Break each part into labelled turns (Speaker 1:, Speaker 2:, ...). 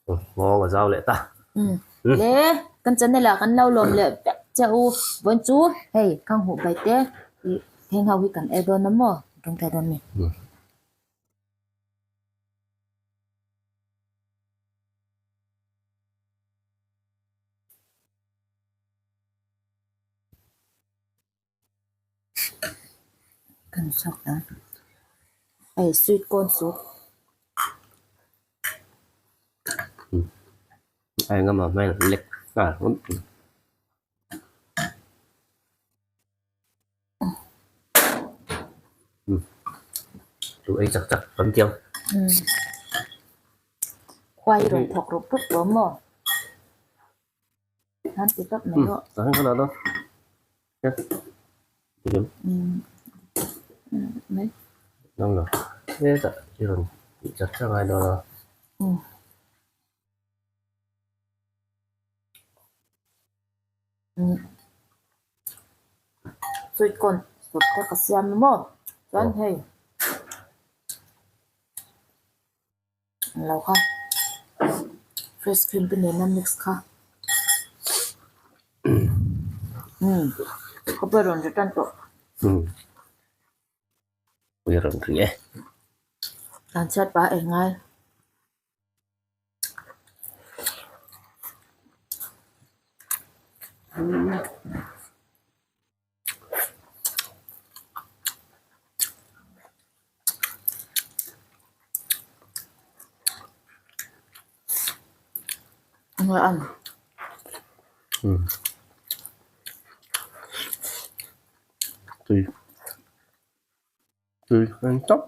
Speaker 1: Nghawng a zau leh ta.
Speaker 2: Le kan channel ah kan lo lawm leh vek che u. Vawiin chu hei khang huh bai te ih heng ho hi kan ei dawn a maw tawngtai dawn mi. Kan chhuak ang hei sweet corn soup.
Speaker 1: A engemaw hmel lek nghal ngawt mai. Chu ei chak chak kan ti ang.
Speaker 2: Khuai rawn thawk rup rup tawh maw? Han ti tawp mai rawh.
Speaker 1: Tah hian ka dah dawn. Dang lo. Hetah i rawn tih chak chak ngai dawn a.
Speaker 2: Sweet corn sawt kha ka siam a maw? Chuan hei Lo kha fresh cream te nena mix kha umm ka pawh rawn ri tan tawh.
Speaker 1: Umm ui rawn ri e.
Speaker 2: Tlan chhiat pah eng ngai.
Speaker 1: Tui tui hmel tawp.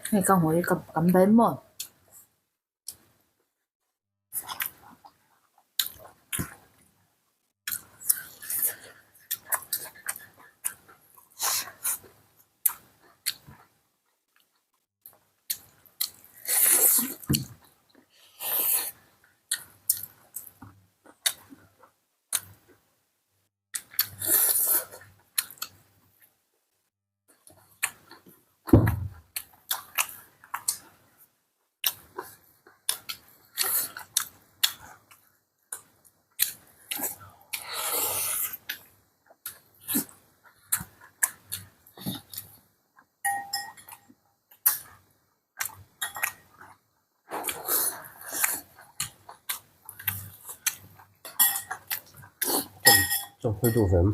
Speaker 2: Hei ka hmu hi ka kam bai maw.
Speaker 1: Chaw duh vem.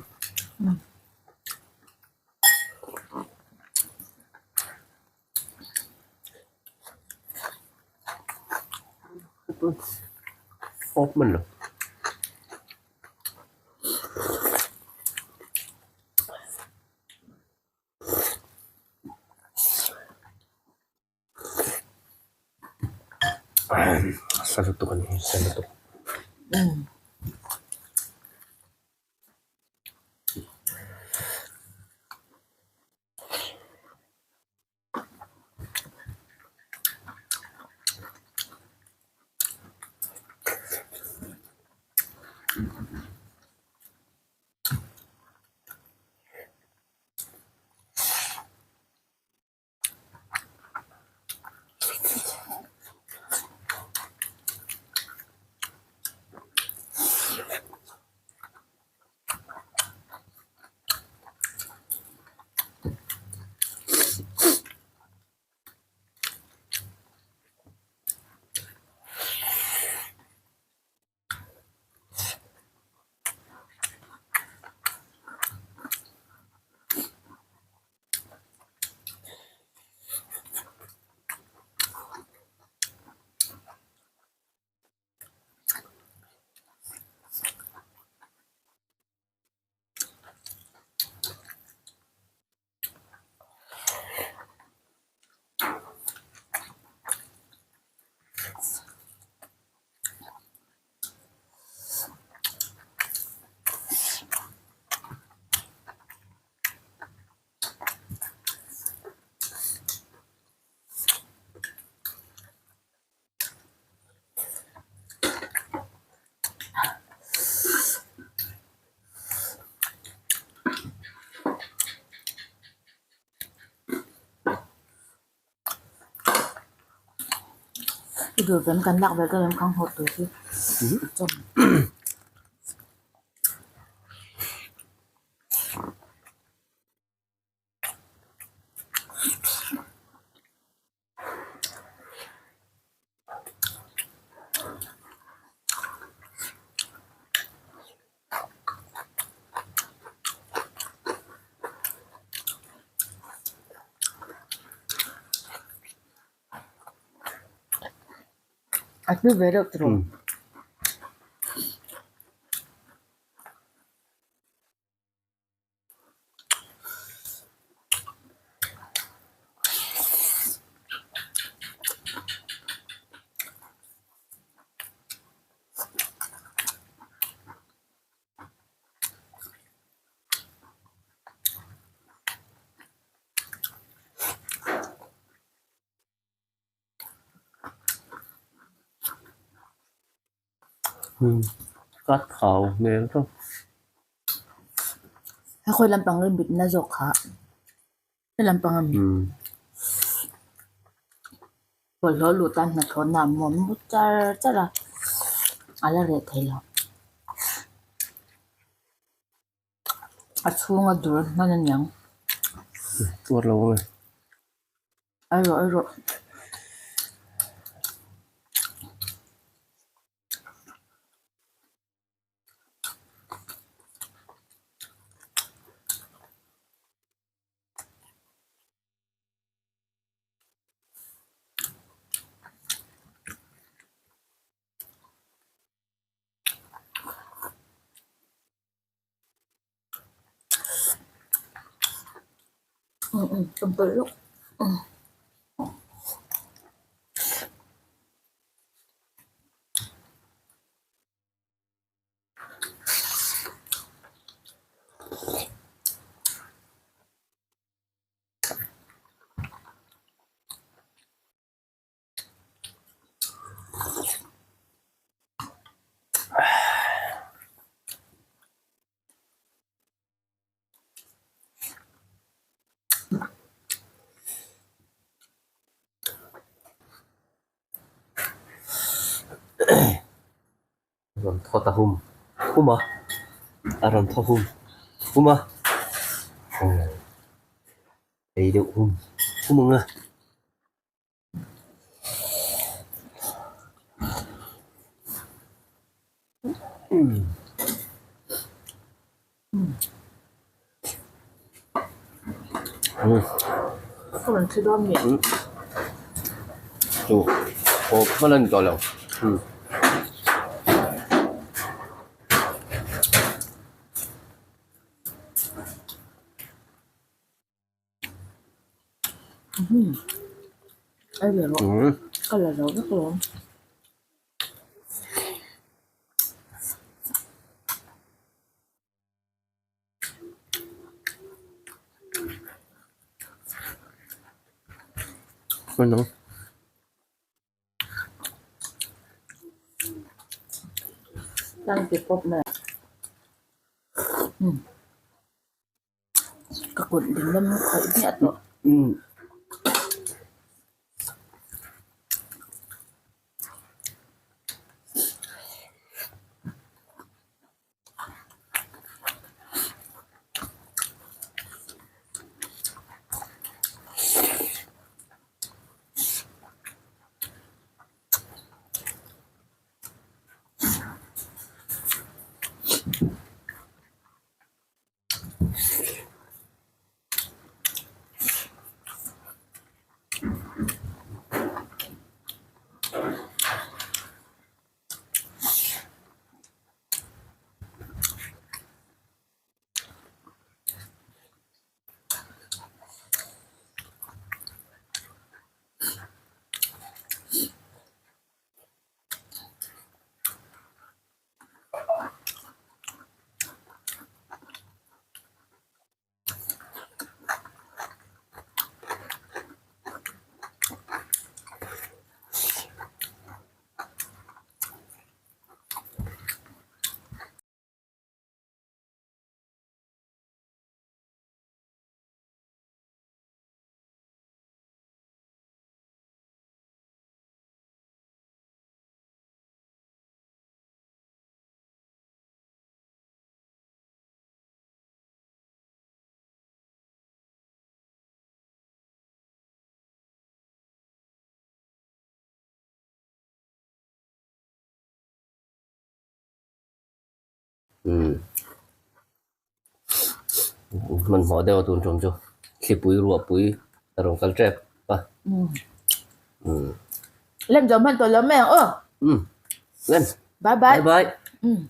Speaker 1: Awp man lo. Sa lutuk a ni hi sa lutuk.
Speaker 2: I duh vem kan lak ve dawn em khang haw tur hi chawm. A hlu ve deuh tawh.
Speaker 1: Ka thau hmel tawp.
Speaker 2: He khawi lampang nge bitna zawk kha he lampang ami bawlhhlawh luh tan hnathawhna a muam mut char char a a la reh thei lo a chhunga dur hman a niang.
Speaker 1: Tuar lo ang e.
Speaker 2: Erawh erawh. Ka bawlh lawk.
Speaker 1: Rawn thaw ta hum hum a, a rawn thaw hum hum a, ei deuh hum hum ang a. Chu aw hman a ni tawh lo.
Speaker 2: Ka kut ding lam khawih hmiah tawh.
Speaker 1: Umm. Hmanhmawh deuh a tun tum chu thlipui ruahpui a rawn kal tep a. Umm.
Speaker 2: Lem zawm hman tawh lo mai ang aw.
Speaker 1: Umm. Lem.
Speaker 2: Bye bye.
Speaker 1: Bye bye.
Speaker 2: Umm.